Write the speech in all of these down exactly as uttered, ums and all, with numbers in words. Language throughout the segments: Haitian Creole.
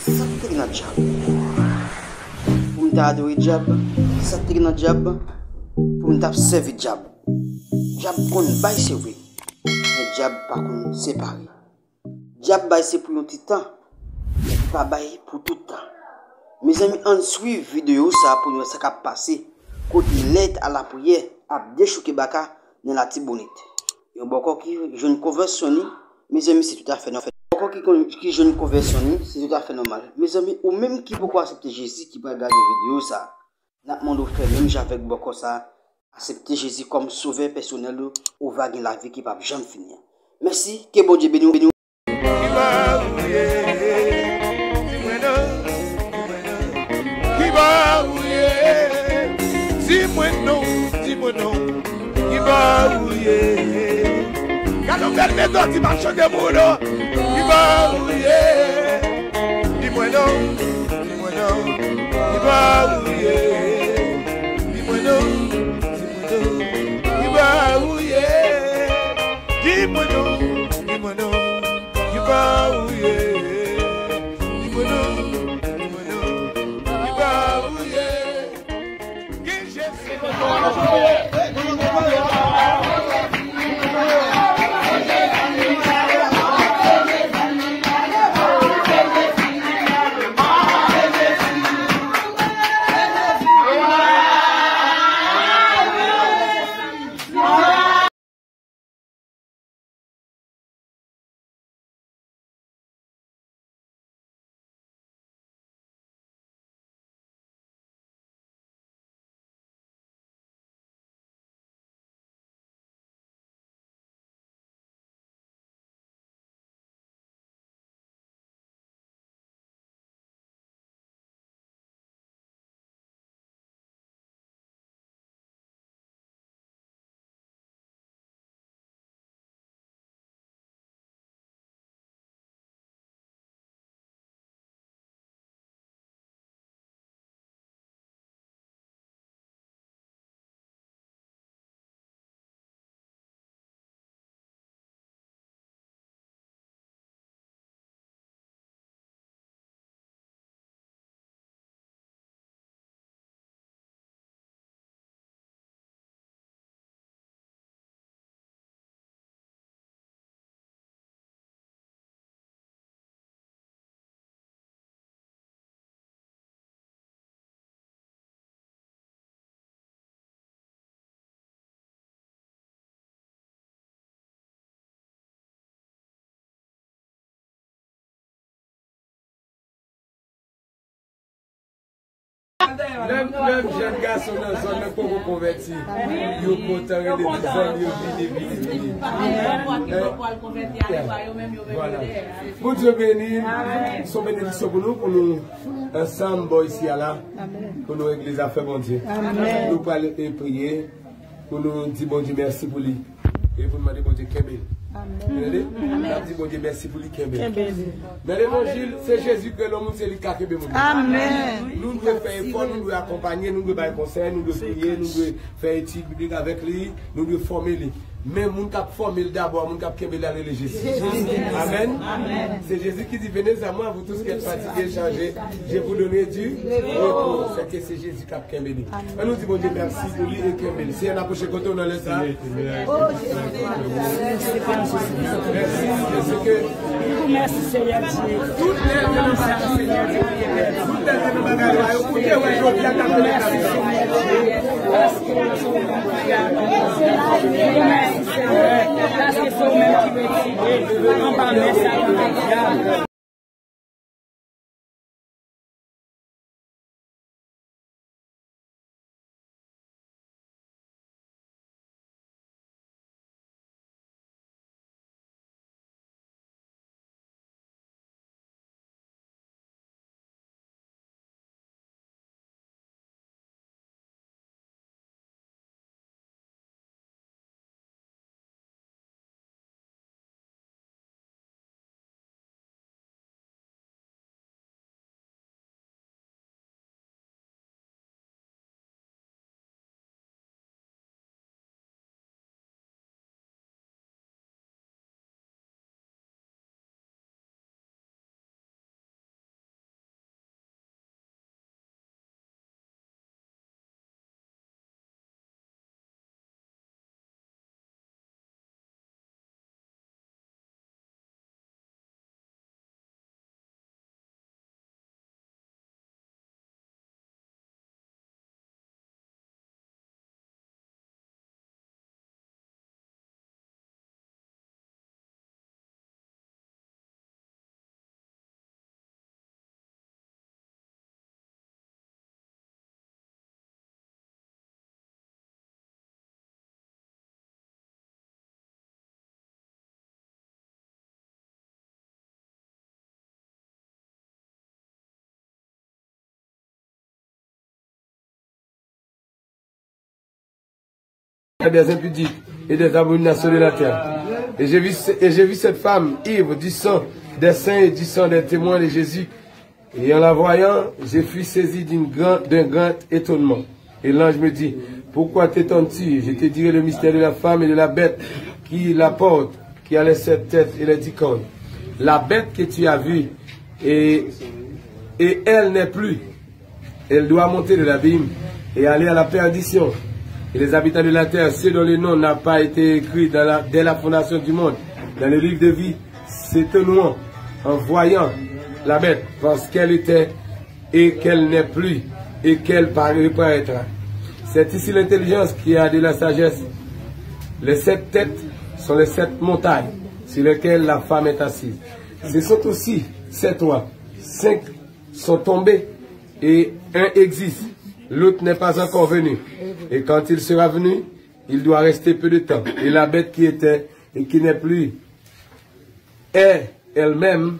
Sa k te gen nan dyab? Pou m ta adore dyab? Sa k te gen nan dyab? Pou m ta ap sèvi dyab? Dyab konn bay, se vre, men dyab pa konn separe. Dyab bay se pou yon ti tan, li pa bay pou tout tan. Mezanmi, ann swiv videyo sa pou n wè sa k ap pase kote Lèt a Lapriyè ap dechouke baka nan Latibonit. Yon bòkò ki jwenn konvèsyon li, mezanmi, se toutafè nòmal. Bòkò ki kon-, ki jwenn konvèsyon li, se toutafè nòmal. Mezanmi, ou menm ki poko aksepte Jezi ki pral gade videyo sa, n ap mande w fè menm jan avèk bòkò sa, aksepte Jezi kòm sovè pèsonèl ou, ou va gen lavi ki p ap janm fini an. Mèsi, ke Bondye beni w. Ki ba ou ye? Di mwen non. Ki ba ou ye? Di mwen non, di mwen non. Ki ba ou ye? Gade yon bèl melodi m ap chante pou nou. Ki ba ou ye? Di mwen non, di mwen non. Ki ba ou ye? Di mwen non, di mwen non. Ki ba ou ye? Di mwen non, di mwen non. Ki ba ou ye? Di mwen non, di mwen non. Ki ba ou ye? Gen Jezi. Lè, lè jèn gason nan zòn nan poko konvèti, yo kontan rele tout zanmi yo vini, vini, vini. Vwala. Bondye beni, se yon benediksyon pou nou, pou nou ansanm bò isi a la, pou nou regle zafè Bondye. Nou pral, e, priye. Pou nou di Bondye mèsi pou li. E pou nou mande Bondye kenbe l. Amèn. Tande? N ap di Bondye mèsi pou li, kenbe l. Nan levanjil, se Jezi ki rele yon moun, se li ki ka kenbe moun. Amèn. Nou dwe fè efò, nou dwe akonpanye, nou dwe bay konsèy, nou dwe priye, nou dwe fè etid biblik avèk li, nou dwe fòme li. Men moun k ap fòme l dabò, moun k ap kenbe l, l rele Jezi. Amèn. Se Jezi ki di, venez à moi, vous tous qui êtes fatigués, chargés, je vous donnerai du repos. Sèke se Jezi k ap kenbe li. Ann nou di Bondye mèsi pou li e kenbe li. Seyè, n apwoche kote w nan lè sa a. Mèsi, paske tout lè te nan sa a, Seyè, tout lè te nan bagay sa yo, pou te wè jodi a k ap fè sa. Mèsi, Senyè. Mèsi, Senyè. Paske se ou menm ki retire anba men sa yo jodi a. des impudiques et des abominations de la terre. Et j'ai vu, et j'ai vu cette femme ivre du sang des saints et du sang des témoins de Jésus. Et en la voyant, je fus saisi d'une grand, d'un grand étonnement. Et l'ange me dit, pourquoi t'étonnes-tu? Je te dirai le mystère de la femme et de la bête qui la porte, qui a les sept têtes et les dix cornes. La bête que tu as vue, et, et elle n'est plus. Elle doit monter de l'abîme et aller à la perdition. Et les habitants de la terre, ceux dont le nom n'a pas été écrit dans la, dès la fondation du monde, dans le livre de vie, s'étonneront en voyant la bête, parce qu'elle était et qu'elle n'est plus et qu'elle paraîtra. C'est ici l'intelligence qui a de la sagesse. Les sept têtes sont les sept montagnes sur lesquelles la femme est assise. Ce sont aussi sept rois. Cinq sont tombés et un existe. L'autre n'est pas encore venu. Et quand il sera venu, il doit rester peu de temps. Et la bête qui était et qui n'est plus est elle-même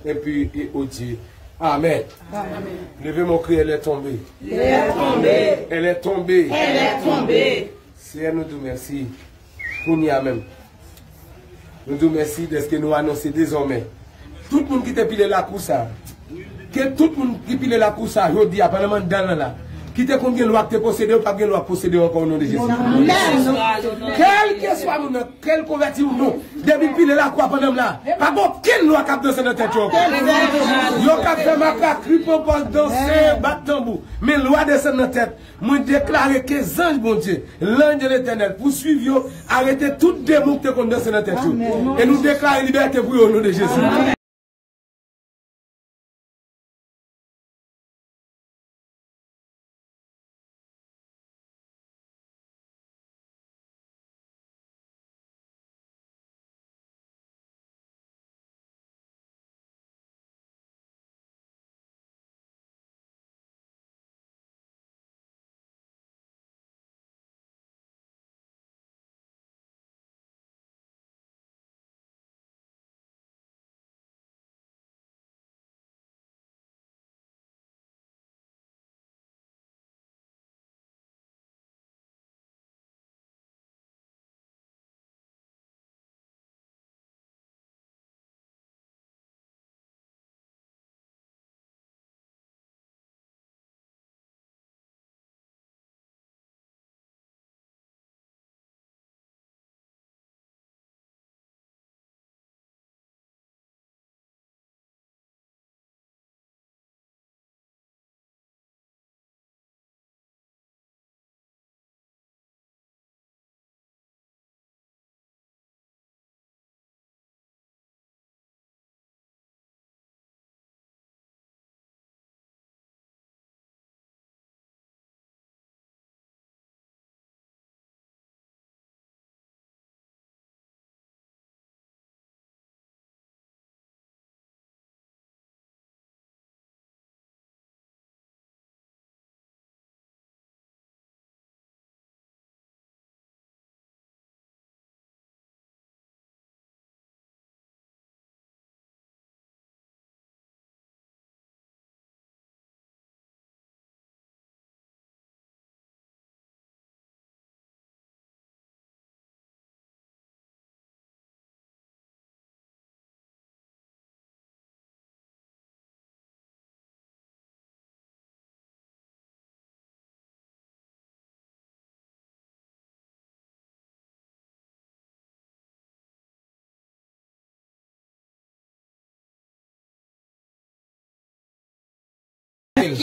Epi, e, o Dye. Amèn. Amèn. Leve men w, kriye, elle est tombée. Elle est tombée. Elle est tombée. Elle est tombée. Seyè, nou di w mèsi. Kounye a menm, nou di w mèsi dèske nou anonse dezòmè tout moun ki te pile lakou sa, ke tout moun ki pile lakou sa jodi a, pandan m anndan l lan la, ki te konn gen lwa k te posede yo, p ap gen lwa k posede yo ankò, o non de Jezi. Amèn. Kèlkeswa moun nan, ke l konvèti ou non, depi l pile lakou a pandan m la, pa gen okenn lwa k ap danse nan tèt yo ankò. Yo k ap fè makakri, ponpòz, danse, bat tanbou. Men lwa desann nan tèt. Mwen deklare ke zanj Bondye, l'ange de l'Éternel, pou swiv yo, arete tout demon ki te konn danse nan tèt yo. Amèn. E nou deklare libète pou yo, o non de Jezi. Amèn.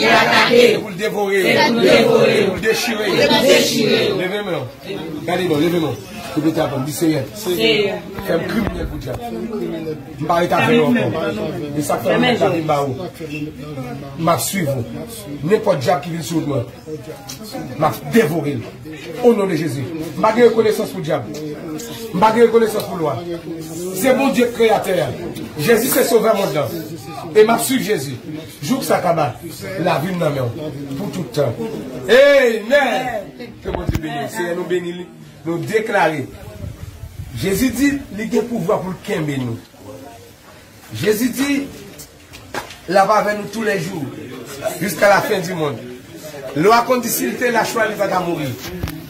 atake yo. Se pou l devore yo. Se pou l devore yo. Se pou l dechire yo. Se pou l dechire yo. Leve men w. Gade non, leve men w. Repete apre m. Di, Seyè, fè m kriminèl pou dyab. M pa ret avè yo ankò. E sa k fè m met lavi m ba ou. M ap swiv ou. Nenpòt dyab ki vin sou wout mwen, m ap devore l. O non de Jezi. M pa gen rekonesans pou dyab. M pa gen rekonesans pou lwa. Se Bondye k kreyatè a. Jezi se sovè mond lan. E m ap swiv Jezi. Jouk sa kaba. Lavi m nan men w. Pou tout tan. Amen. Ke Bondye beni w. Senyè, nou beni li. Nou deklare. Jezi di li gen pouvwa pou l kenbe nou. Jezi di, l ap avè nou tou lè jou, jiska la fen di mond. Lè w a konn di si l te la, chwa li pa ta mouri.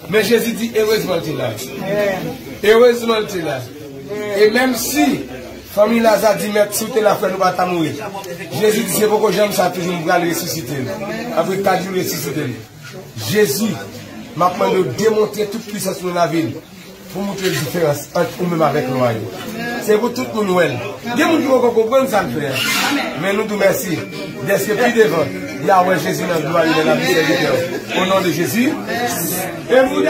Men Jezi di, erezman l te la. Erezman l te la. E menm si fanmi Laza di, mèt, si w te la, frè, nou pa ta mouri. Jezi di, se poko janm sa, toujou m pral resisite l. Apre kat jou, resisite l. Jezi, m ap mande w demontre tout pwisans nou nan lavi l, pou moutre diferans ant ou menm avèk lwa yo. Se pou tout moun wè l. Gen moun ki poko konprann sa l fè a. Men nou di w mèsi, dèske pi devan, y a wè Jezi nan glwa li, nan lavi sèvitè w. O non de Jezi. E pou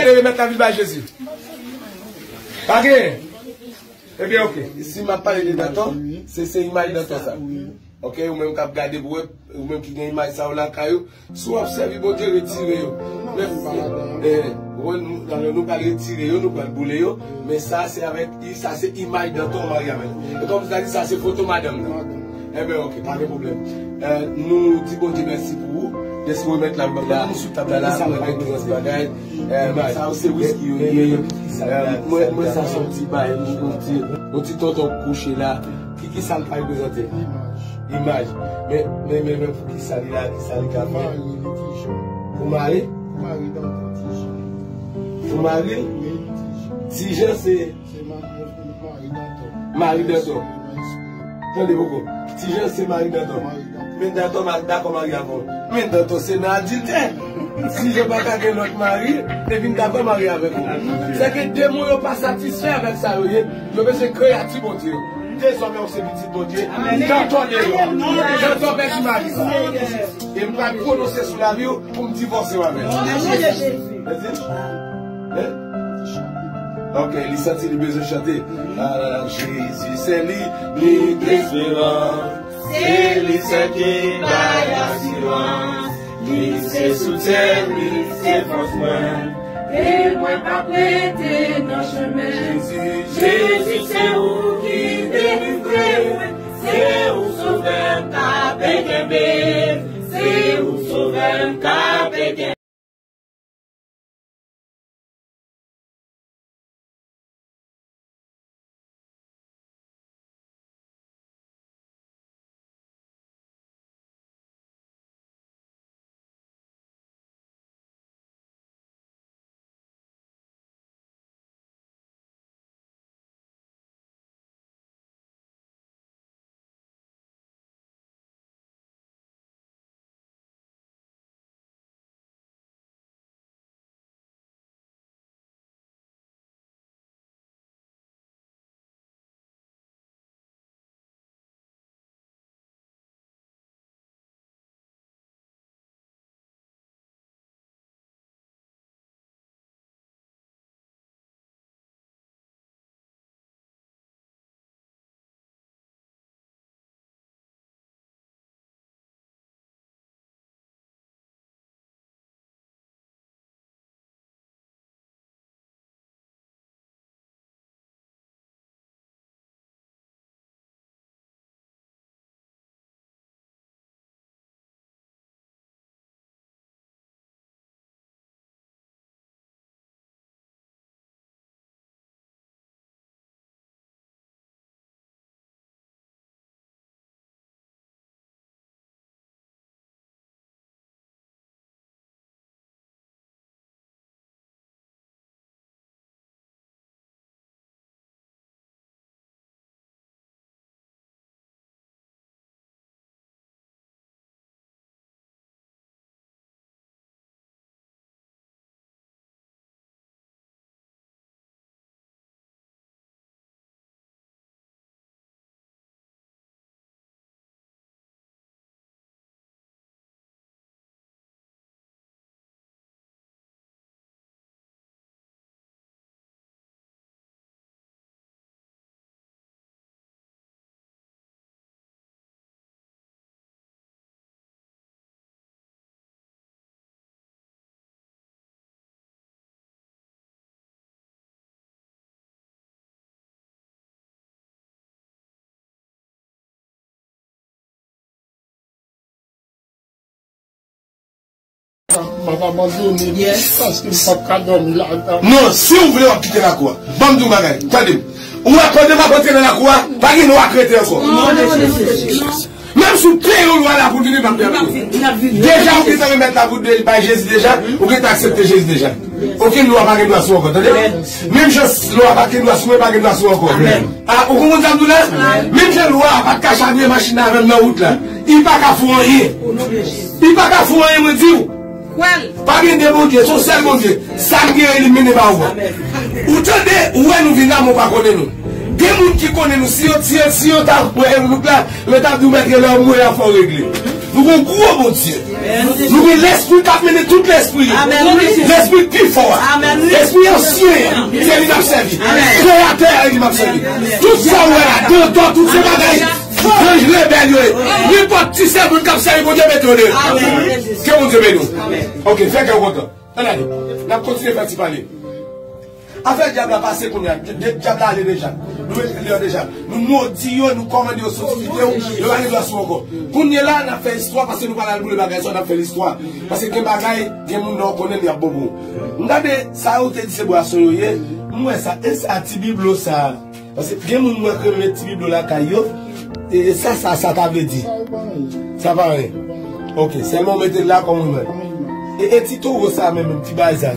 Remèt lavi l bay Jezi. Pa gen. Ebyen, oke. Si m ap pale de Dantò, se, se imaj Dantò sa. Oke, ou menm k ap gade pou wè, ou menm ki gen imaj sa yo lakay ou, si w ap sèvi Bondye, retire yo. Men, eh, nou, nou pral retire yo, nou pral boule yo. Men sa, se avèk, sa se imaj Dantò marye avè l. E kòm sa di, sa se foto madanm nan. Enben, oke, pa gen pwoblèm. Eh, nou di Bondye mèsi pou ou. Deske w remèt lavi la, nou sou tab la, mwen gen tout bagay. Eh, sa yo se wiski yo ye. Eh, mwen, mwen sa se yon ti bay, yon ti, yon ti tonton kouche la. Ki, ki sa l ka reprezante? Imaj. Imaj. Men, men, men, men pou ki sa li la, ki sa li ka fè? Pou mari li, Tijan. Pou mari? Pou mari l? Wi, Tijan. Tijan se? Se ma-, mari Dantò. Mari Dantò. Tande poko. Tijan se mari Dantò. Mari Dantò. Men Dantò pa dakò marye avè w. Men Dantò se nan adiltè. Tijan pa ka gen lòt mari, epi m dakò marye avèk ou. Sèke demon yo pa satisfè avèk sa yo ye. Yo bezwen kreyati Bondye yo. Dezòmè ou se pitit Bondye. Dantò deyò. Dantò pèdi mari sa. E m pral pwononse sou lavi w pou m divòse w avè l. Mèsi. Hein? Ok, li santi li bezwen chante. Ah, Jezi se li, limit esperans. Se li sèl ki bay asirans. Li se soutyen, li se fòs mwen. E mwen p ap rete nan chemen. Jezi, Jezi, se ou ki delivre mwen. Se ou sovè m k ape kenbe. Se ou sovè m k ape kenbe. M ap abandone li, yes, paske m p ap ka dòmi ladan. Non, si w vle, w ap kite lakou a. Ban m di w bagay, tande m. Ou wè, pandan m ap antre nan lakou a, pa gen lwa k rete ankò. Non, non, non, non. Menm si w peye yon lwa la pou l vini, l p ap vini. Deja, ou gentan remèt lavi w bay Jezi deja, ou gentan aksepte Jezi deja. Okenn lwa pa gen dwa sou ou ankò, tande? Menm jan lwa pa gen dwa sou mwen, pa gen dwa sou ou ankò. A, ou konprann sa m di w la? Menm jan lwa a pa t ka chavire machin nan avè m nan wout la, li pa ka fè w anyen. Li pa ka fè w anyen, mwen di w. Kwè l. Pa gen de Bondye, se yon sèl Bondye. Sa m gen elimine ba ou an. Ou tande, ou wè nou vin la, men w pa konnen nou. Gen moun ki konnen nou, si yo, si yo, si yo ta wè louk la, yo t ap di w mèt rele anmwe a fò regle. Nou gen gwo Bondye. Nou gen lespri k ap mennen tout lespri yo. Amèn. Lespri pi fò a. Amèn. Lespri ansyen an. Se li n ap sèvi. Amèn. Kreyatè a, li n ap sèvi. Tout sa w wè la, dantò, tout se bagay zanj rebèl yo ye. Nenpòt ti sèvant k ap sèvi Bondye, mete yo deyò. Amèn. Ke Bondye beni w. Ok, fè kè w kontan. Ann ale. N ap kontinye fè ti pale. Afè dyab la pase kounye a. Dye-, dye-, dyab la ale deja. Nou mete l deyò deja. Nou modi yo, nou kòmande yo soti kite w, yo pa gen dwa sou ankò. Kounye la, n ap fè istwa, paske nou pa la boule bagay sa, n ap fè listwa. Paske gen bagay, gen moun nan w konnen li ap bon pou ou. M gade sa yo te di se bwason yo ye, m wè sa, e sa ti biblo sa. Paske gen moun mwen ke met ti biblo lakay yo. E, e sa, sa, sa ta vle di? Sa pa anyen. Ok, sèlman w mete l la kòm ou wè. E, e ti towo sa menm, menm ti bagay sa.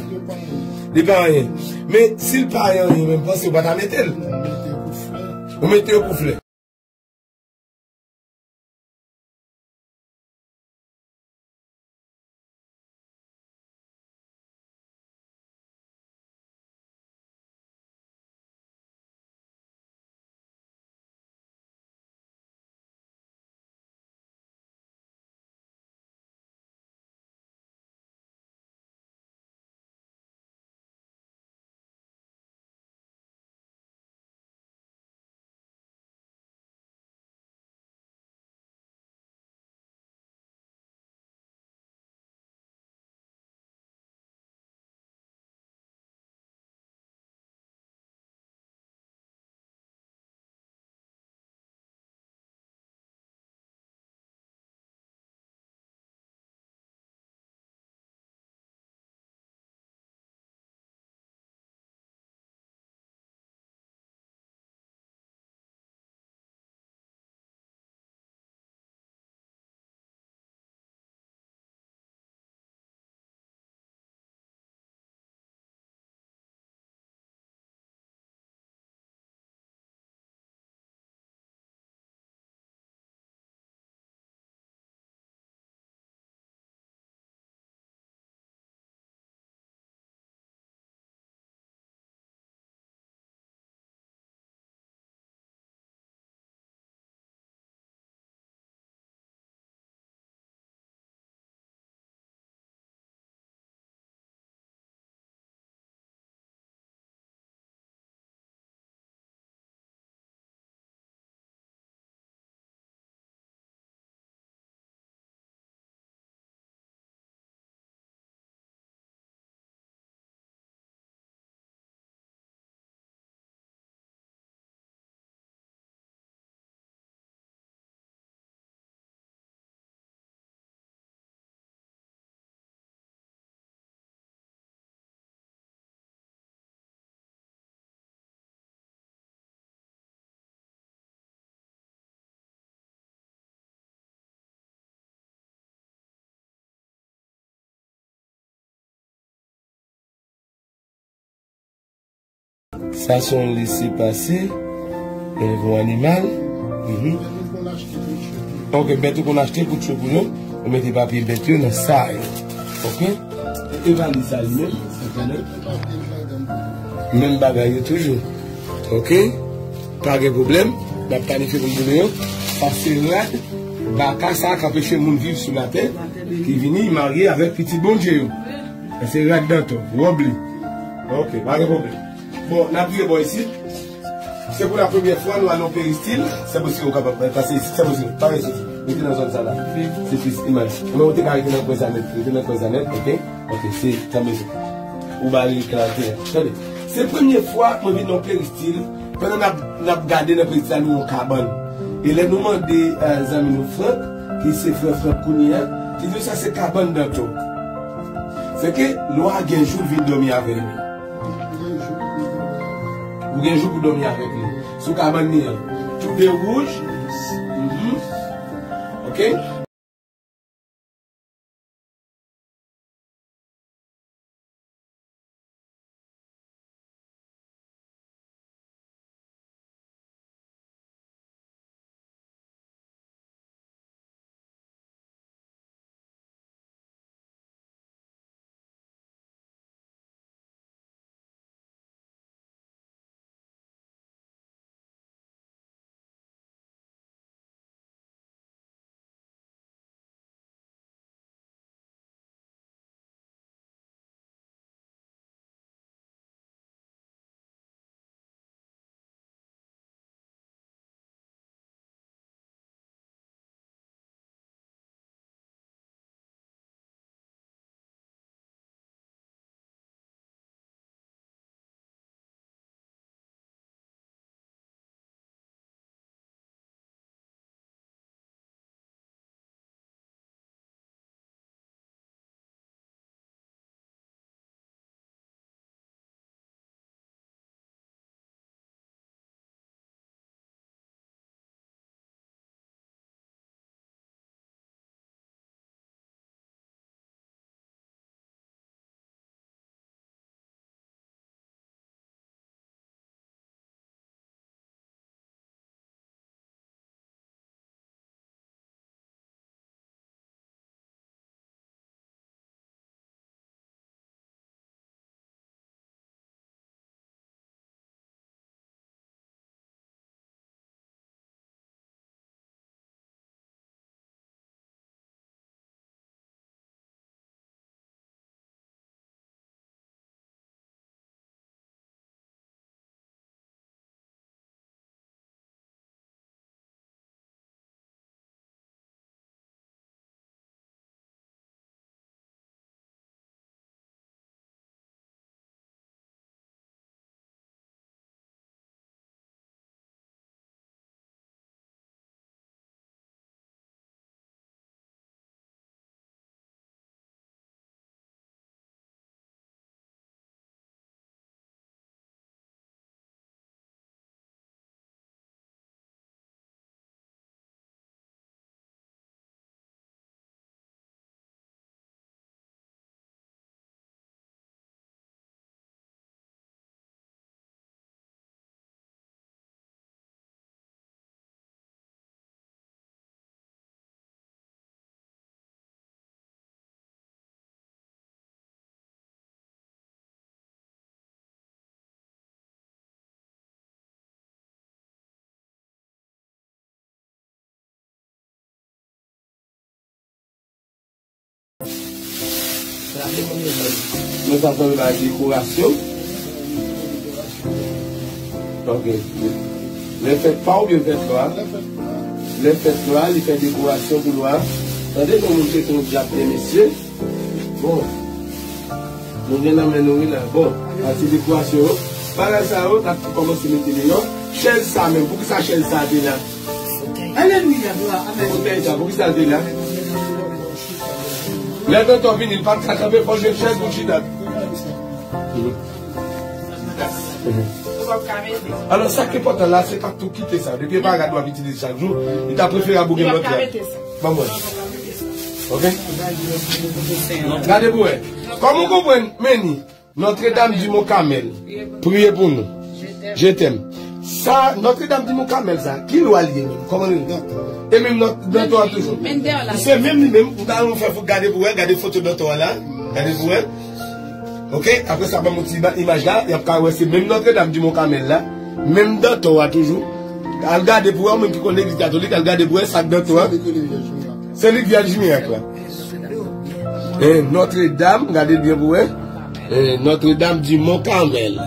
Li pa anyen. Men si l pa anyen, menm panse w pa ta mete l. Ou mete yo pou flè. Sa se yon lese pase, yon animal. Mhm. Ok, bèt ou konn achte pou tchwe pou yo, ou mete papye bèt yo nan sa yo. Ok? E valiz sa li menm, ou konnen? Menm bagay yo toujou. Ok? Pa gen pwoblèm. N ap planifye pou n boule yo. Sa se rad baka sa k anpeche moun viv sou latè, ki vini marye avèk pitit Bondye yo. Sa se rad dantò, wòb li. Ok, pa gen pwoblèm. Bon, n ap vire bò isit. Se pou la premyè fwa nou al nan peristil. Se posib ou kapab pase isit. Se posib. Pa gen sousi. Rete nan zòn sa la. Se tris imaj. Men ou te ka rete nan kwen sa nèt. Rete nan kwen sa nèt, ok? Ok, se tanbe se. Ou ba li eklate. Tande. Se premye fwa mwen vin nan peristil. Pandan n ap, n ap gade nan peristil la, nou yon kabann. E lè nou mande, eh, zanmi nou Frank, ki se frè Frank kounye a, li di nou sa se kabann dantò. Oke, lwa a gen jou l vin dòmi avè li. Ou gen jou pou dòmi avèk li. Sou kabann li an. Tou de wouj. Mhm. Oke? Nou ta fè yon bagay dekorasyon. Ok. Lè fèt pa oubyen fèt lwa? Lè fèt lwa, li fè dekorasyon pou lwa. Tande, yon moun chete yon dyab, mesye. Bon. Nou gen nan men nou, wi, la. Bon, pati dekorasyon yo. Bagay sa yo, n ap kòmanse mete deyò. Chèz sa menm, poukisa chèz sa te la? Alelouya, glwa, amèn. Bouton sa, poukisa l te la? Lè doktè vini, li pa t ka kanpe, fò l jwenn chèz pou l chita. Alò, sa k enpòtan la, se pa tou kite sa. Depi e pa rad w ap itilize chak jou, li ta preferab ou gen lòt rad. Ban mwen. Ok? Gade pou wè. Kòman w konprann, Meni? Notre Dame du Mont Carmel. Priye pou nou. Je t'aime. Sa, Notre Dame du Mont Carmel, sa, ki lwa l ye menm? Kòman l rele? E menm Nòt-, Dantò a toujou. Se menm li menm, m ta renmen fè fou gade pou wè, gade foto Dantò a la. Gade pou wè. Ok, apre sa, ban m yon ti ba-, imaj la, y ap ka wè se menm Notre Dame du Mont Carmel la, menm Dantò a toujou. Al gade pou wè, ou menm ki konn legliz katolik, al gade pou wè sa k Dantò a. Se li k Vyèj Mirak la. E Notre Dame, gade byen pou wè. E Notre Dame du Mont Carmel.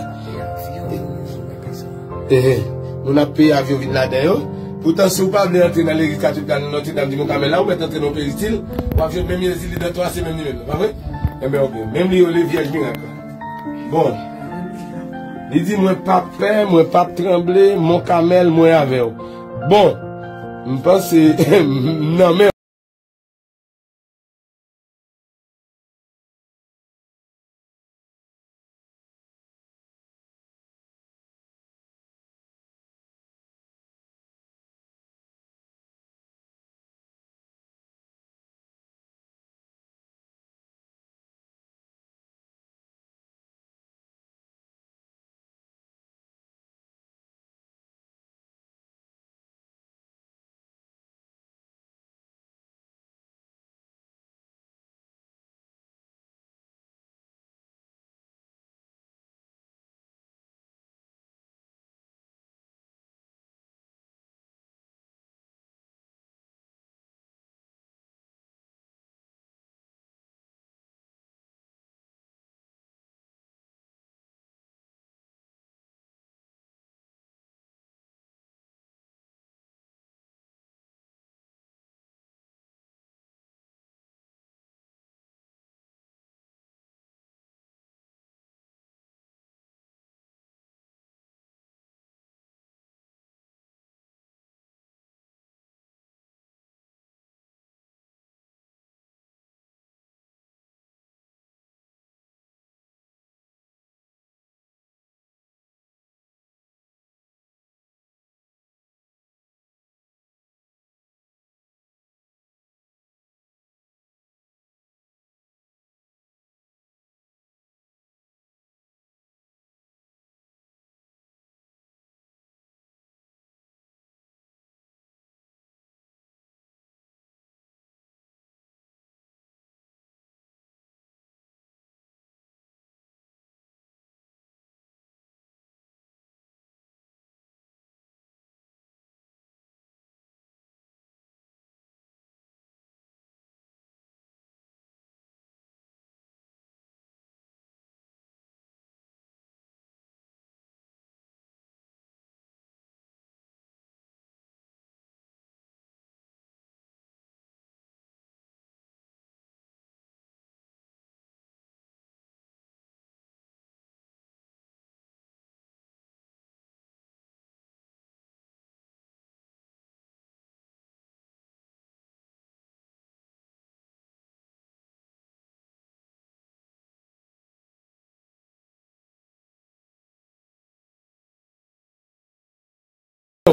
Ehe. Moun ap peye avyon vin ladan yo. Poutan, si w pa vle antre nan legliz katolik la, nan Notre Dame du Mont Carmel la, ou mèt antre nan yon peritil, w ap jwenn menm Jezi li Dantò a, se menm li menm, pa vre? Enben, ok. Menm li yo le Vyèj Mirak la. Bon. Li di, "Mwen p ap pè, mwen p ap tranble, Mont Carmel, mwen avè w." Bon. M panse, m nan men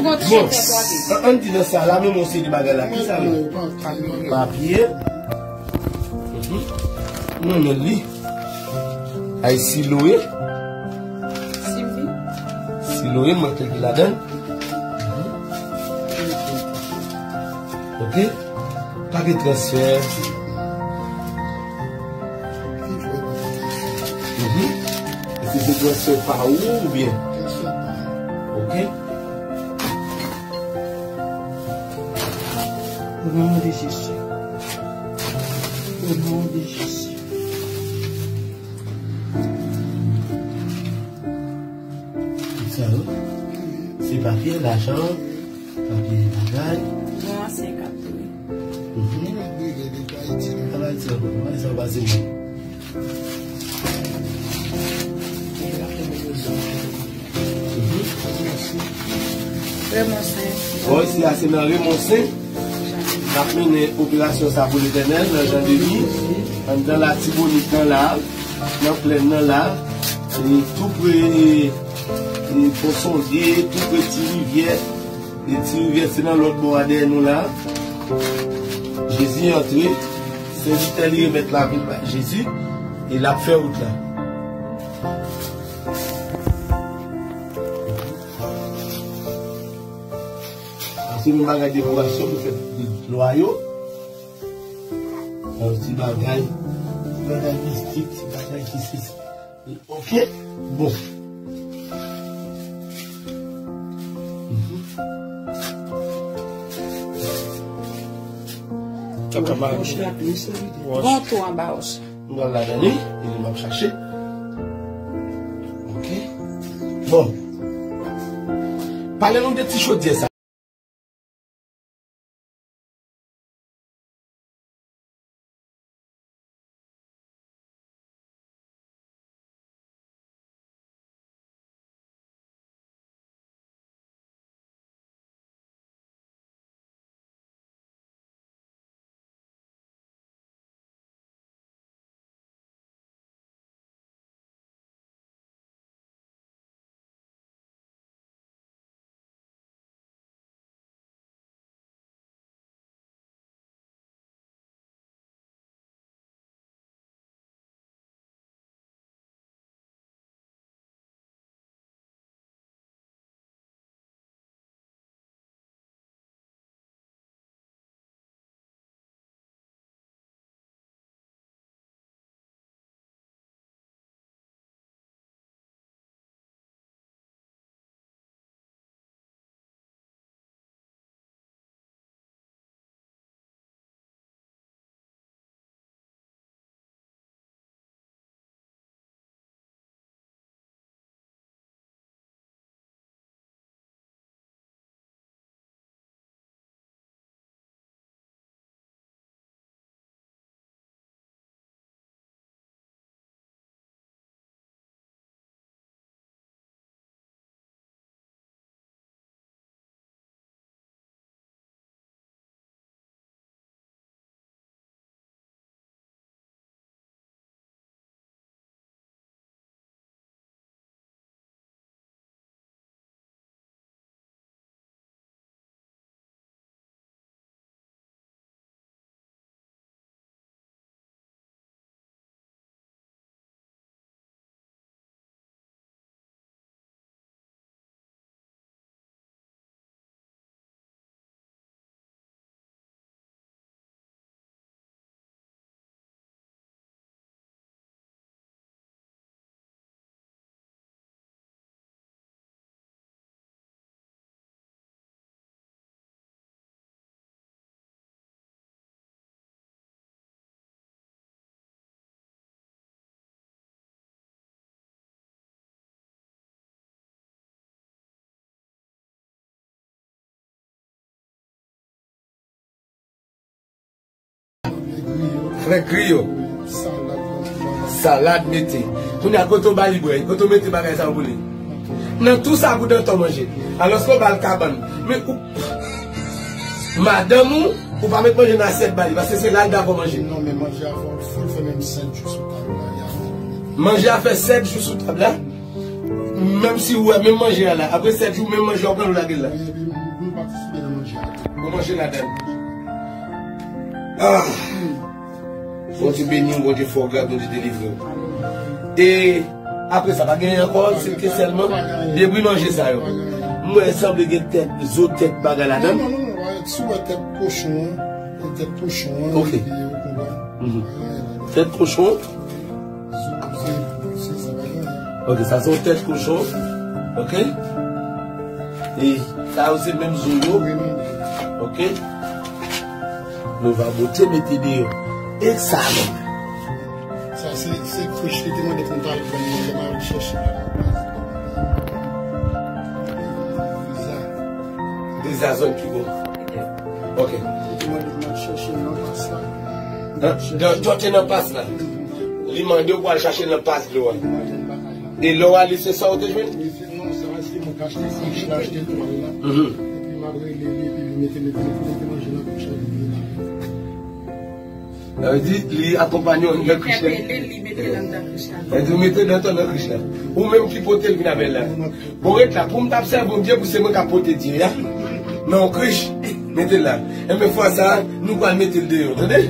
Bon, an, ann di nan sa la, menm yon seri de bagay la. Ki sa yo? Papye. Mhm. Mwen menm li. Ay, siloye. Siloye, mwen klike ladan. Mhm. Ok. Papye transfè. Mhm. Èske se transfè pa ou oubyen? Ok. Au nom de Jésus. Au nom de Jésus. Tout sa yo. Se papye, lajan, papye bagay. Yon ansyen kap tou, wi. Mhm. Travay ti ankò, travay sa yo pase mwen. Mhm. Remonsen. Bon, isi a se nan Remonsen. N ap mennen operasyon sa pou Letènèl nan Jan Demi, anndan Latibonit nan la, nan plèn nan la, e tou pre, e, e Fon Sonde, tou pre Ti Rivyè, e Ti Rivyè se nan lòt bò a dèyè nou la. Jezi antre, sèvitè li remèt lavi l bay Jezi, e l ap fè wout la. Paske nou bagay dekorasyon pou fè lwa yo. Yon ti bagay, ti bagay mistik, ti bagay ki se. Ok? Bon. Mhm. Wòch la plis solide. Wòch. Gon tou anba wòch. M pral ladan li, e m ap chache. Ok. Bon. Pale nou de ti chodyè sa. Frè griyo. Salad mete. Kounye a kote w ba li bwè, kote w mete bagay sa yo pou li. Nan tou sa pou Danton manje. Alòske w ba l kabann. Men ou, madanm ou, ou pa met manje nan asyèt ba li, paske se la l dakò manje. Non, men manje a fò, fò l fè menm sèt jou sou tab la, y a fini. Manje a fè sèt jou sou tab la. Menm si ou wè menm manje a la, apre sèt jou, menm manje a w pran l ou lage l la. Manje ladan. Ah! Bondye beni w, Bondye fè w gras, Bondye delivre w. E apre sa, pa gen ankò, se te sèlman debri manje sa yo. M wè sanble gen tèt, zo tèt bagay ladan. Non, non, non, non, si w wè tèt kochon an, tèt kochon an, ok. Epi ou konprann. Mhm. Tèt kochon. Ok, sa se yon tèt kochon. Ok. E sa yo se menm zo yo. Ok. Nou va bote mete deyò. E sa menm. Sa se, se krich li te mande pou m t al pran li, lè m al chèche. Deza. Deza zòn ki bon. Ok. Li te mande pou m al chèche nan pas la. Nan, nan, tòte nan pas la. Li mande w pou al chache nan pas dlo a. E lè w ale, se sa w te jwenn? Non, sa se mwen k achte, se mwen k achte twal la. Mhm. Epi m ap rele li, epi li mete, mete, mete, mete manje nan krich la, li vin la. Sa vle di, li akonpanye w anndan krich la. Li entèpele l, li mete l anndan krich la. Sa vle di, ou mete l anndan krich la. Ou menm ki pote l vin avè l la. Bon, ret la, pou m t ap sèvi yon dye, pou se mwen k ap pote dye a. Nan yon krich, mete l la. Enben, fwa sa a, nou pral mete l deyò, tande?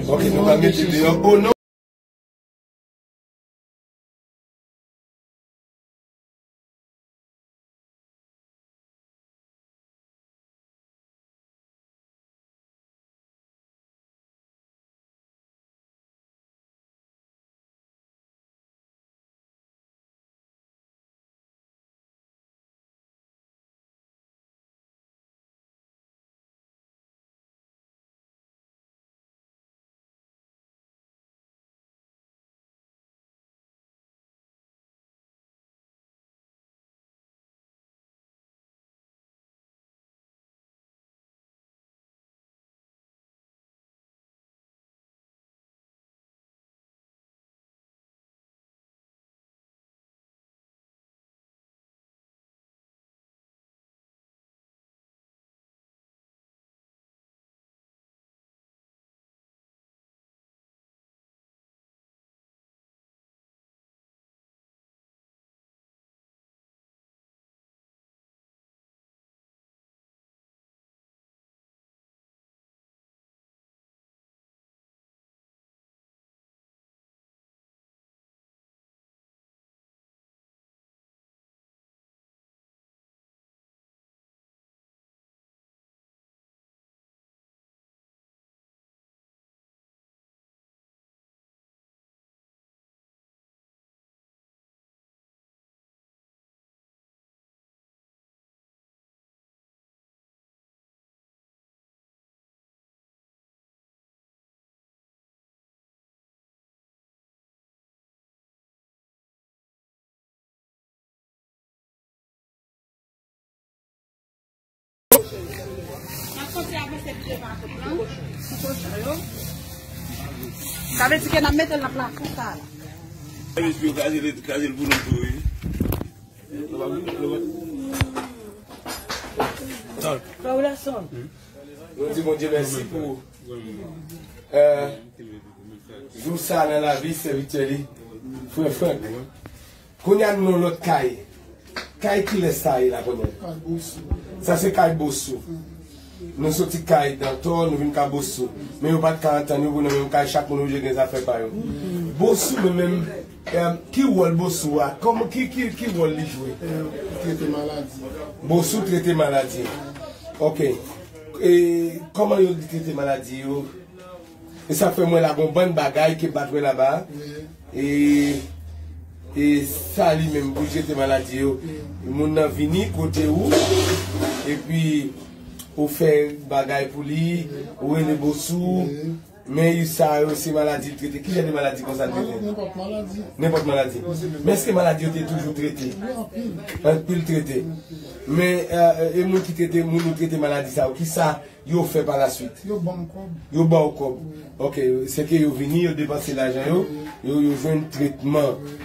Ok, nou pral mete l deyò. O non. N ap kontinye avanse pi devan ak lòt plan. Sa vle di ke n ap mete l nan plafon sa a la. Mesye, yo kraze l, kraze l pou nou tou, wi. Frè Wilson. Nou di Bondye mèsi pou, euh, jou sa nan lavi sèvitè li, frè Frank. Kounye a nou nan lòt kay. Kay kilès sa ye la kounye a? Kay Bosou. Sa se kay Bosou. Nou soti kay Dantò, nou vin kay Bosou. Men yo pa t ka antann yo pou nan menm kay, chak moun oblije gen zafè pa yo. Bosou, men menm, eh, ki wòl Bosou a? Kòman, ki, ki, ki wòl li jwe? Eh, trete maladi. Bosou trete maladi. Ok. E kòman yo trete maladi yo? E sa fè mwen la gon bann bagay ke m pa t wè laba. Wi. E, e sa li menm pou trete maladi yo. Wi. Moun nan vini kote ou, epi ou fè bagay pou li, wi, ou rele Bosou. Wi. Men sa yo se maladi l trete. Ki jan de maladi konsa l trete? Nenpòt maladi. Nenpòt maladi. Wi, se menm. Men èske maladi yo te toujou trete? Wi, anpil. Anpil trete. Anpil. Men, eh, e moun ki trete, moun ou trete maladi sa yo, ki sa yo fè pa la suite? Yo ban m kòb. Yo ba w kòb. Wi. Ok, se ke yo vini, yo depanse lajan yo, wi, yo, yo jwenn tretman. Wi.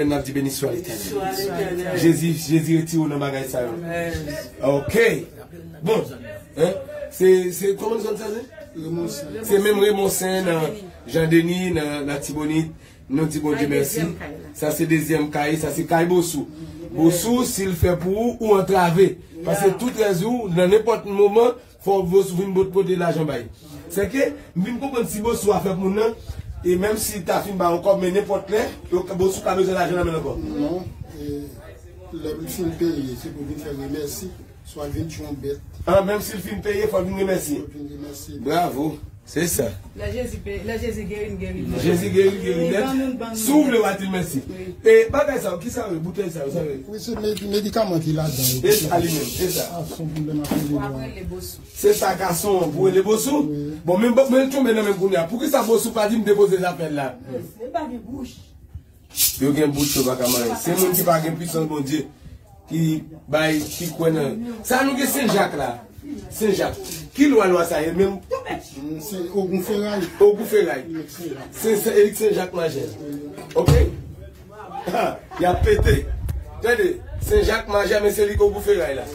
N ap di, beni swa Letènèl. Jezi, Jezi retire w nan bagay sa yo. Ok. Bon. Hein? Se, se, kòman nou zòn sa, se? Raymond Saint. Se menm Raymond Saint nan Jan Deni, nan Latibonit. Nou di Bondye mèsi. Sa se dezyèm kay, sa se kay Bosou. Bosou, si l fè pou ou, ou antrave. Paske tout rèz ou, nan nenpòt moman, fò Bosou vin bot pote lajan bay. Se ke, m vin konprann si Bosou a fè pou moun nan, e menm si ta fin ba yon kòb, men nenpòt lè, yo, Bosou ka bezwen lajan nan men l ankò. Non, e, lè l fin peye, se pou vin fè remèsi, swa l vin tchon bèt. Ah, menm si l fin peye, fò l vin remèsi. Fò l vin remèsi. Bravo, se sa. Lè Jezi pe-, lè Jezi geri n, geri n nèt. Jezi geri n, geri n nèt. Ban nou, ban nou. Si w vle, w a di l mèsi. Wi. E bagay sa yo, ki sa yo, boutèy sa yo, sa yo? Wi, se medi-, medikaman ki ladan yo. E sa li menm, e sa. Ah, se yon pwoblèm ak rele yo. W ap rele Bosou. Se sa gason an pou rele Bosou? Wi. Bon, men, men l tonbe nan men kounye a. Poukisa Bosou pa di m depoze zafè l la? Yo gen bout yo pa ka manyen. Se moun ki pa gen pwisans Bondye, ki bay, ki kwè nan. Sa nou gen Sen Jak la. Sen Jak. Ki lwa, lwa sa ye menm? Mm, se Ogou Feray. Ogou Feray. Erik Sen Jak. Se, se Erik Sen Jak Majè. Ok? Ha, y ap pete. Tande, Sen Jak Majè, men se li k Ogou Feray la.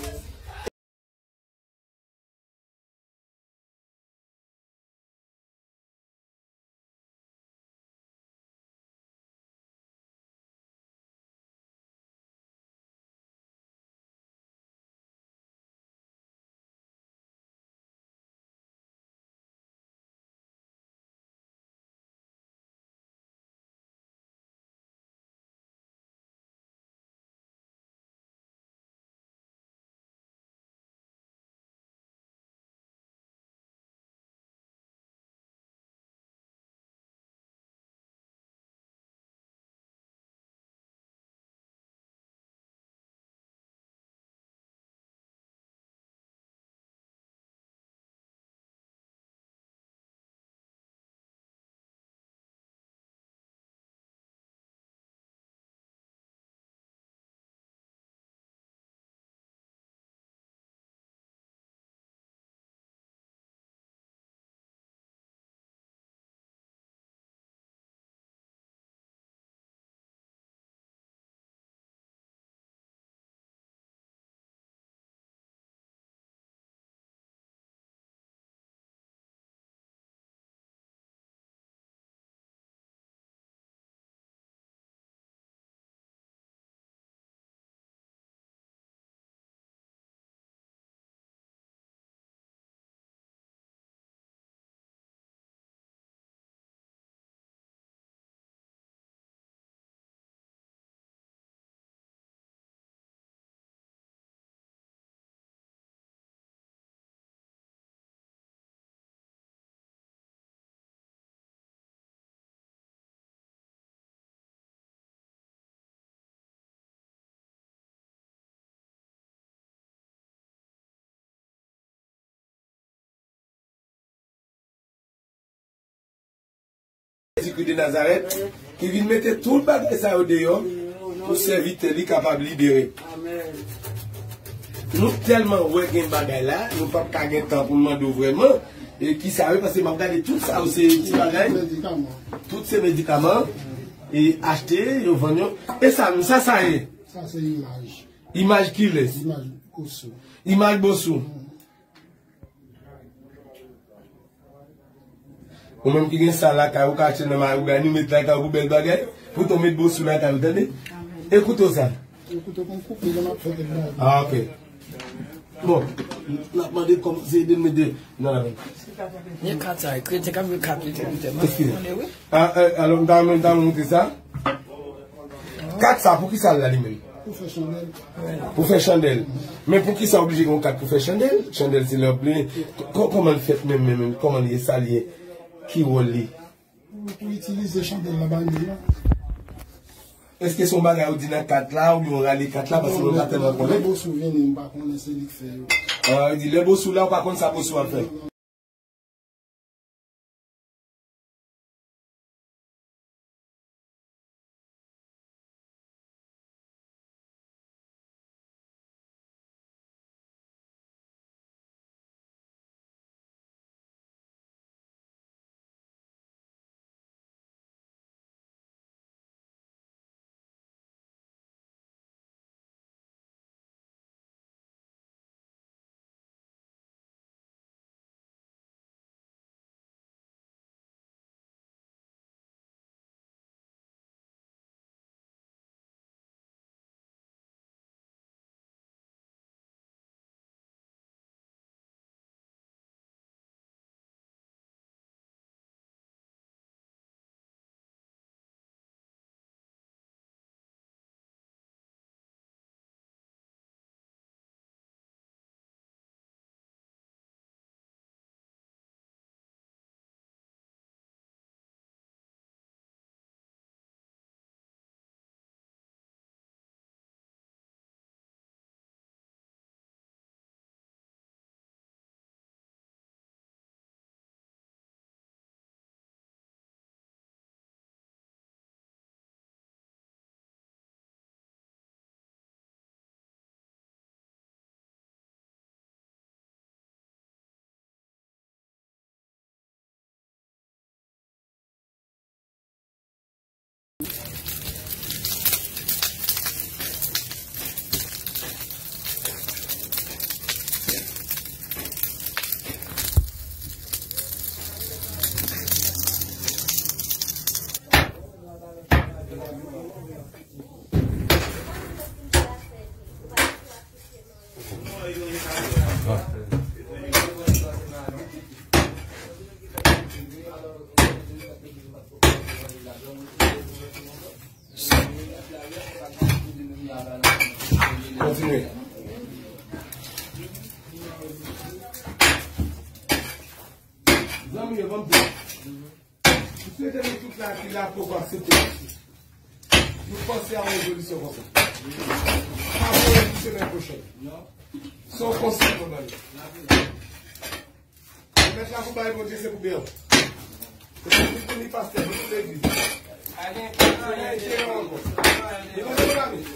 Jezikri de Nazarèt, ki vin mete tout bagay sa yo deyò pou sèvitè li kapab libere. Nou tèlman wè gen bagay la, nou p ap ka gen tan pou n mande w vrèman, e ki sa yo, paske m ap gade tout sa yo se ti bagay. Medikaman. Tout se medikaman, e achte, yo vann yo. E sa, sa, sa ye? Sa se imaj. Imaj kilès? Imaj Bosou. Imaj Bosou. Ou menm ki gen sa lakay ou, ka achte nan mayogani, ou met lakay ou pou bèl bagay. Poutan w met Bosou lakay ou, tande? E kouto sa? E kouto konn koupe, lè m ap fè kèk bagay. Ah, ok. Bon, n ap mande kòm se ede m met de nan lavi. Nye kat sa, krete k ap jwe kat li te koute. Eskize. Ah, eh, alò, m ta renmen, m ta renmen montre sa. Kat sa, pou ki sa l la li menm? Pou fè chandèl. Pou fè chandèl. Men pou ki sa oblije gen yon kat pou fè chandèl? Chandèl se lè w ap li. Kò-, kòman l fèt menm, menm, menm? Kòman l ye? Sa l ye? Ki wòl li? Pou, pou itilize chandèl la ba moun nan. Èske se yon bagay ou di nan kat la, oubyen w rale kat la, paske mwen pa tèlman konnen? Lè Bosou vini, m pa konnen se li k fè yo. Ah, li di, lè Bosou la, ou pa konn sa Bosou ap fè. Kontinye. Zanmi yo, ban m di. M swete nou tout la ki la poko aksepte. Nou panse a yon rezolisyon konsa. Pa pou yon semèn pwochèn. Se yon konsèy mwen ba nou. Remèt la pou bay Bondye, se pou byen. Se pou nou pastè, nou legliz. Se nan enterè ankò. Li mande pou la vi.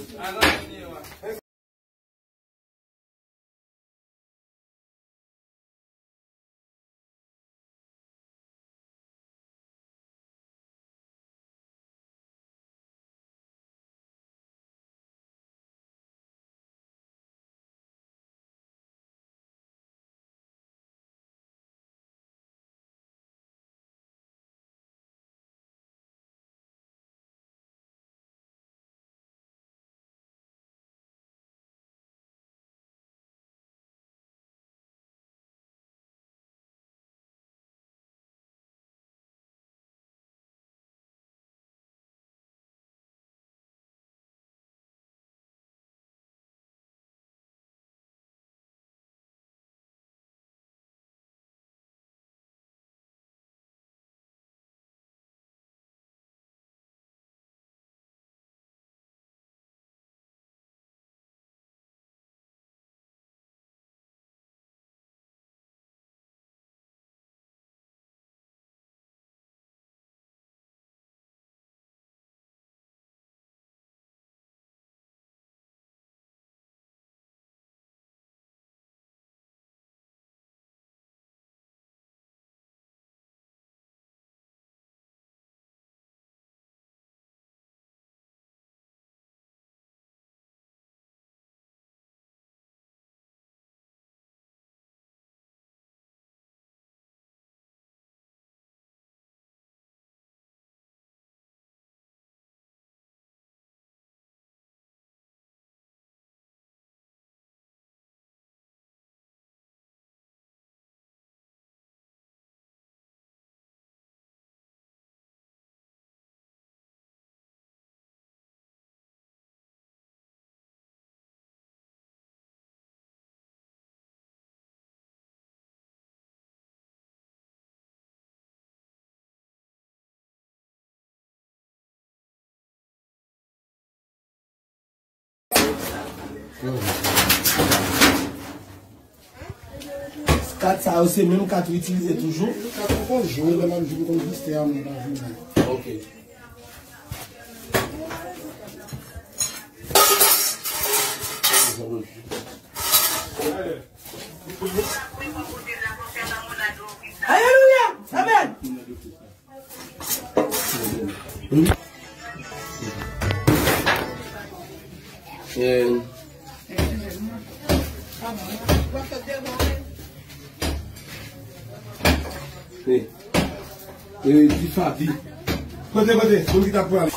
Kat sa yo se menm kat ou itilize toujou. Kat ou konn jwe lè m ap jwe m konn viste a mwen pa jwe. Ok. Alelouya! Amèn! Di Fabi. Kote, kote? Moun ki t ap pran.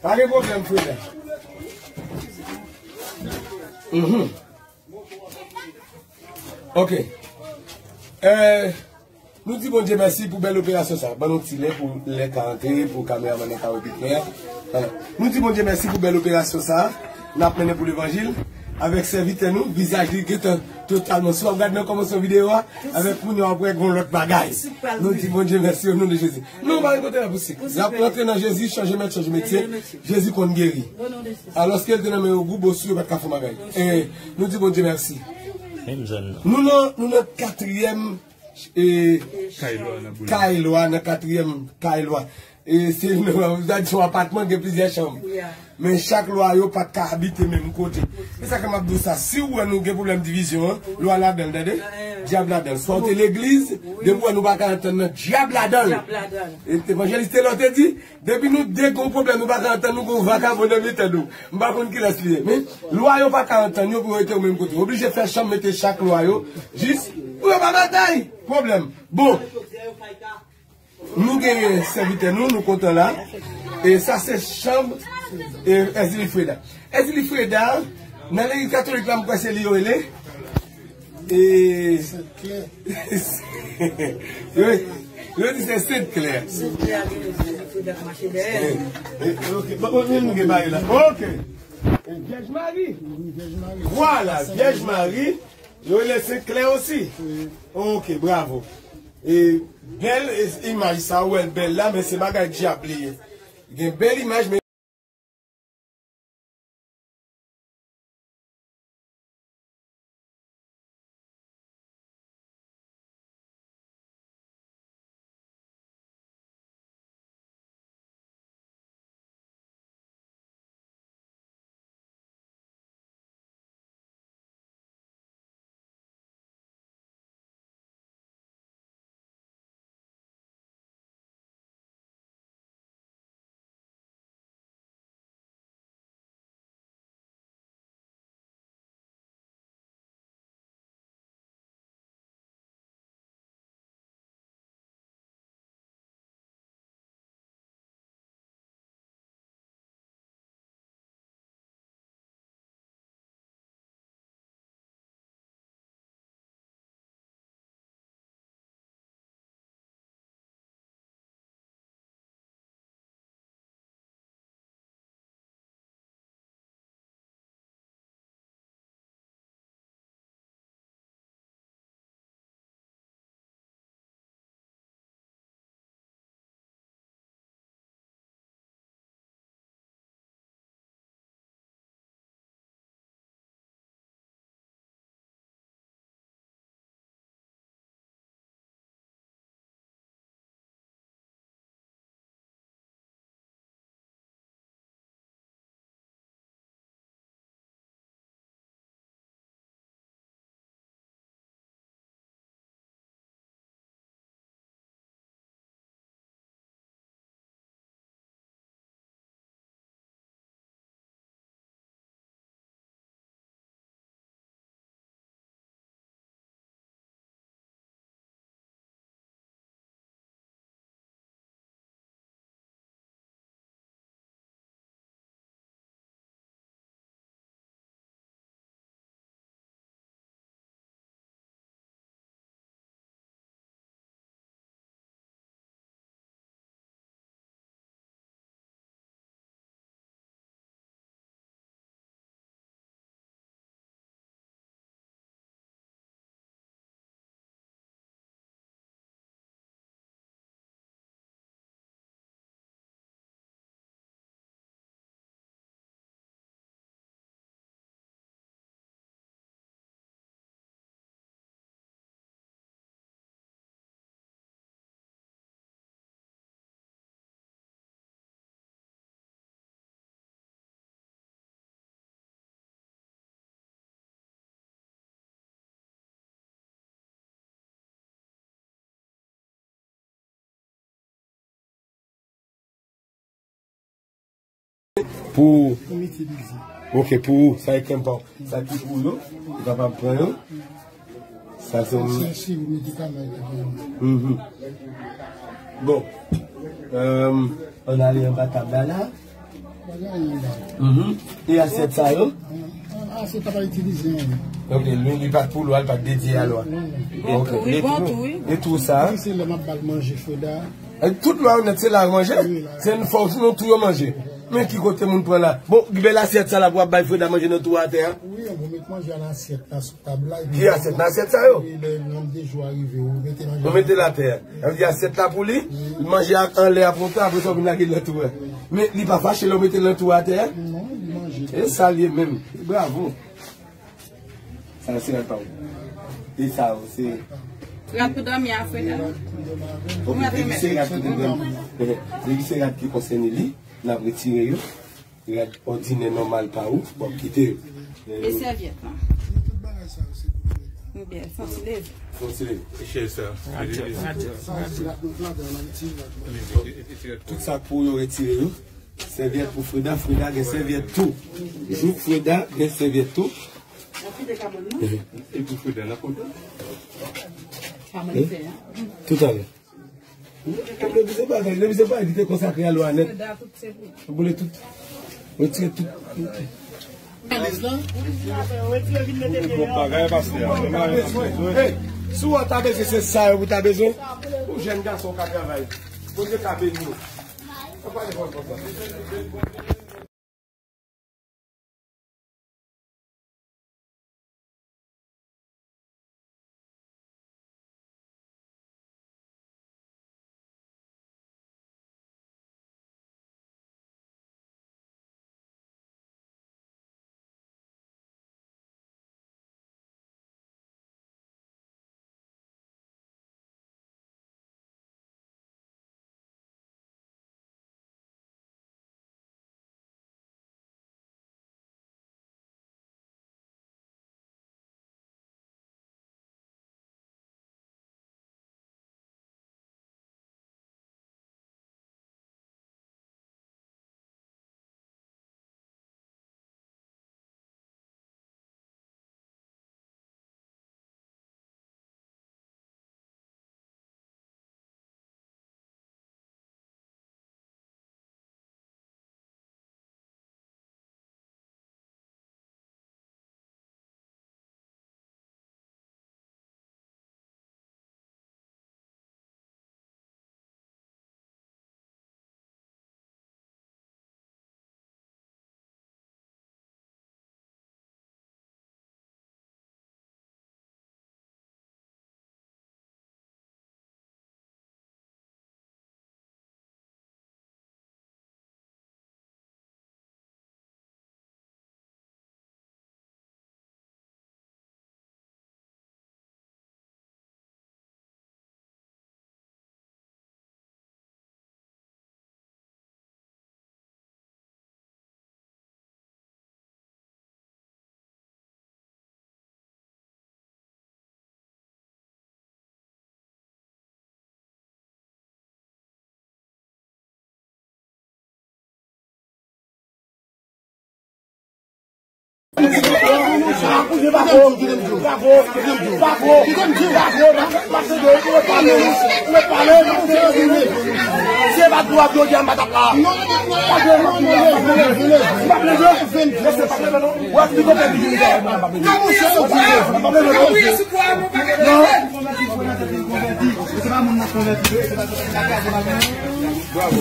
Pa gen pwoblèm, Freda. Mhm. Ok. Euh, nou di Bondye mèsi pou bèl operasyon sa. Ban nou ti lè pou lè ka antre, pou kameramann nan ka okipe a. Voilà. Nou di Bondye mèsi pou bèl operasyon sa. N ap mennen pou levanjil. Avèk sèvitè nou, vizaj li gentan totalman. Si w ap gade nan kòmansman videyo a, avèk moun yo ap wè gon lòt bagay. Nou di Bondye mèsi o non de Jezi. Non, pa gen kote la pou sik. Y ap rantre nan Jezi, chanje mèt, chanje metye. Jezi konn geri. Alòske l te nan men yo, gou bosou yo pa t ka fè bagay. E nou di Bondye mèsi. Nou nan, nou nan katriyèm, e, kay lwa nan katriyèm kay lwa. E se yon, sa di se yon apatman gen plizyè chanm. Men chak lwa yo pa t ka abite menm kote. Se sa ke m ap di w sa. Si w wè nou gen pwoblèm divizyon an, lwa ladan l, tande? Dyab ladan l. Swa w te legliz, depi w wè nou pa ka antann nan, dyab ladan l. Evanjelis Telor te di, depi nou de gen yon pwoblèm, nou pa ka antann, nou gen yon vakabon nan mitan nou. M pa konn kilès li ye. Men lwa yo pa ka antann yo pou yo rete yo menm kote. Oblije fè chanm mete chak lwa yo, jis pou yo pa batay. Pwoblèm. Bon. Nou gen sèvitè nou, nou kontan la. E sa se chanm, e, Èzili Freda. Èzili Freda, nan legliz katolik la, m kwè se li yo rele. E, yo, yo di se Sent Klè. Sent Klè, Èzili Freda k mache dèyè. E, e, ok, bon, bon, nou gen bagay la. Ok. E, Vyèj Mari. Vwala, Vyèj Mari. Yo rele Sent Klè osi. Ok, bravo. E bèl, e, imaj sa, ou wè l bèl la, men se bagay dyab li ye. Gen bèl imaj, men Pou ou. Ok, pou ou, sa e kenpa w. Sa ki pou ou yo, ou kapab pran yo. Sa se yon. Se yon medikaman yo te ban mwen. Mhm. Bon. Euh, ann ale anba tab la la. Mhm. E asyèt sa yo? Asyèt pa itilize anyen. Ok, li, li pa t pou lwa, li pa t dedye a lwa. Ok. Li bon tou, wi. E tou sa? Wi, se lè m ap ba l manje Freda. E tout lwa yo nèt, se la yo manje? Wi, la. Se n fòs nou tou yo manje. Men ki kote moun pran la? Bon, bèl asyèt sa la pou ap bay Freda manje nan tou atè a? Wi, bon, met manje a nan asyèt la. Ki asyèt? Nan asyèt sa yo? Wi, lè nonb de jou a rive, ou mete l atè a. Sa vle di asyèt la pou li, li manje ak anlè a pou yon tan, apre sa, ou vin lage l nan tou a. Men li pa fache lè ou mete l nan tou a atè a? Non, li manje. E sa l ye menm. Bravo. Sa yo se rad pa ou. E sa yo se rad pou dòmi a, Freda. Ok, depi se rad pou dòmi. Depi se rad ki konsène li, n ap retire yo. Rad òdinè nòmal pa ou, w ap kite yo. E sèvyèt lan? Oubyen, fon ti leve. Fon ti leve. Chèz sa. Tout sa pou yo retire yo. Sèvyèt pou Freda, Freda gen sèvyèt tou. Jouk Freda gen sèvyèt tou. E pou Freda, n ap kontan. Toutalè. Depi se bagay, depi se bagay ki te konsakre a lwa nèt. Boule tout. Retire tout. Hey, si w ta bezwen, se sa yo pou ta bezwen. Ou jèn gason ka travay. Bondye ka beni w.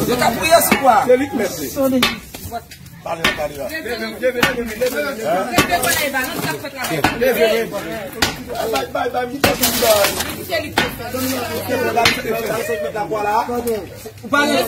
Yo ka priye sou kwa. Se li k mèt li. Pale, pale la. Leve, leve, leve, leve, leve. Leve, leve. Bay, bay, bay, bay, bay. Ou pale.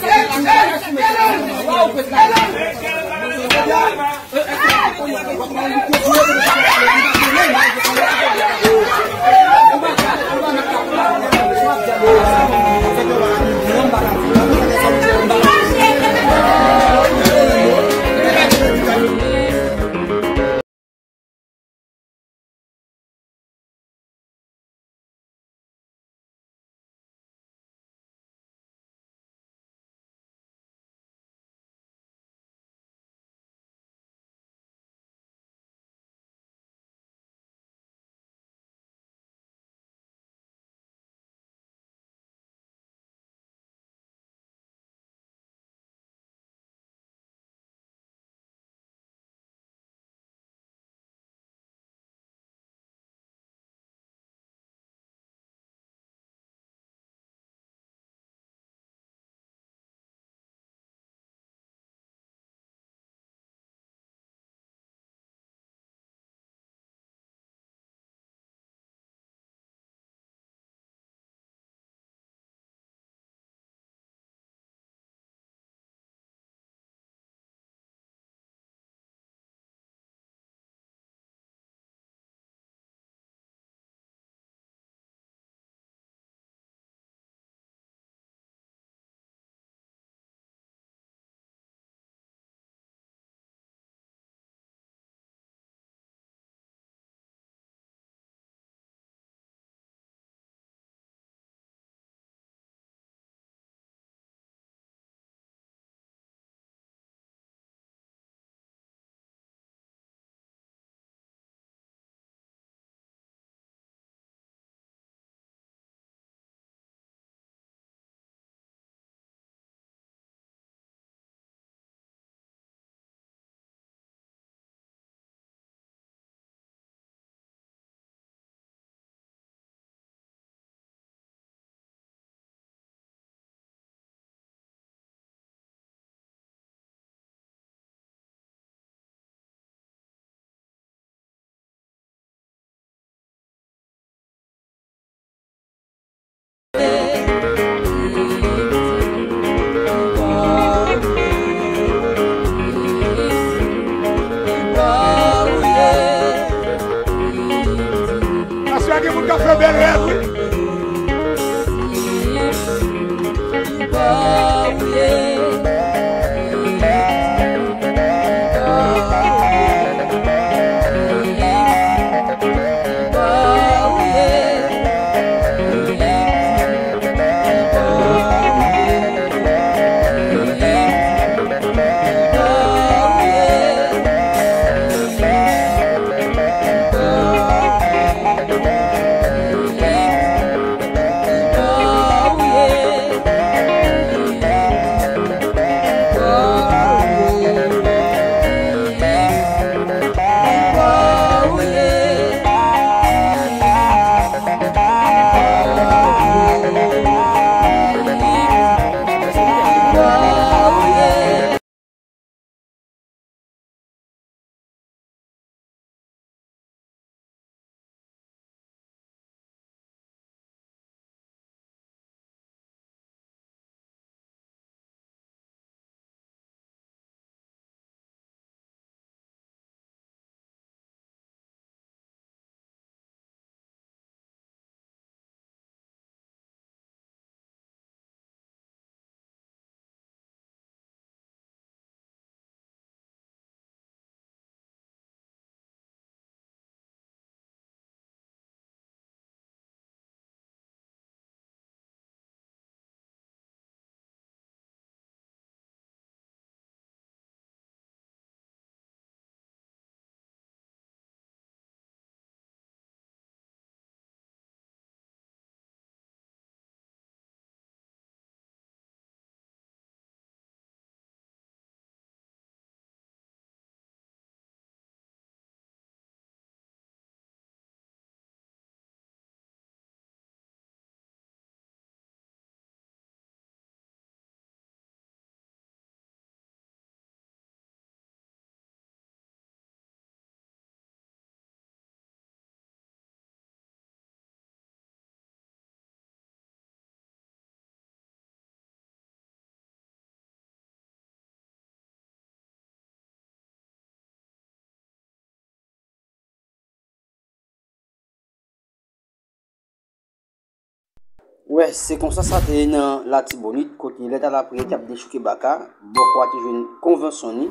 Wè, se konsa sa te ye nan Latibonit, kote lè ta lapriyè t ap dechouke baka, bòkò a te jwenn konvansyon ni.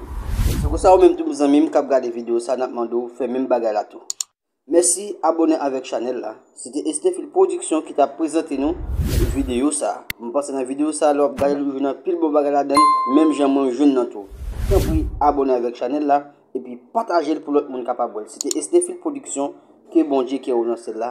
Se konsa ou menm tou zanmi m k ap gade videyo sa, n ap mande w fè menm bagay la tou. Mèsi, abòne avèk chanèl la. Se te Estefil Production ki t ap prezante nou videyo sa. M panse nan videyo sa, lè w ap gade l, ou jwenn anpil bon bagay ladan l, menm jan mwen jwenn nan tou. Tanpri, abòne avèk chanèl la, epi pataje l pou lòt moun kapab wè l. Se te Estefil Production, ke Bondye kè ou nan syèl la.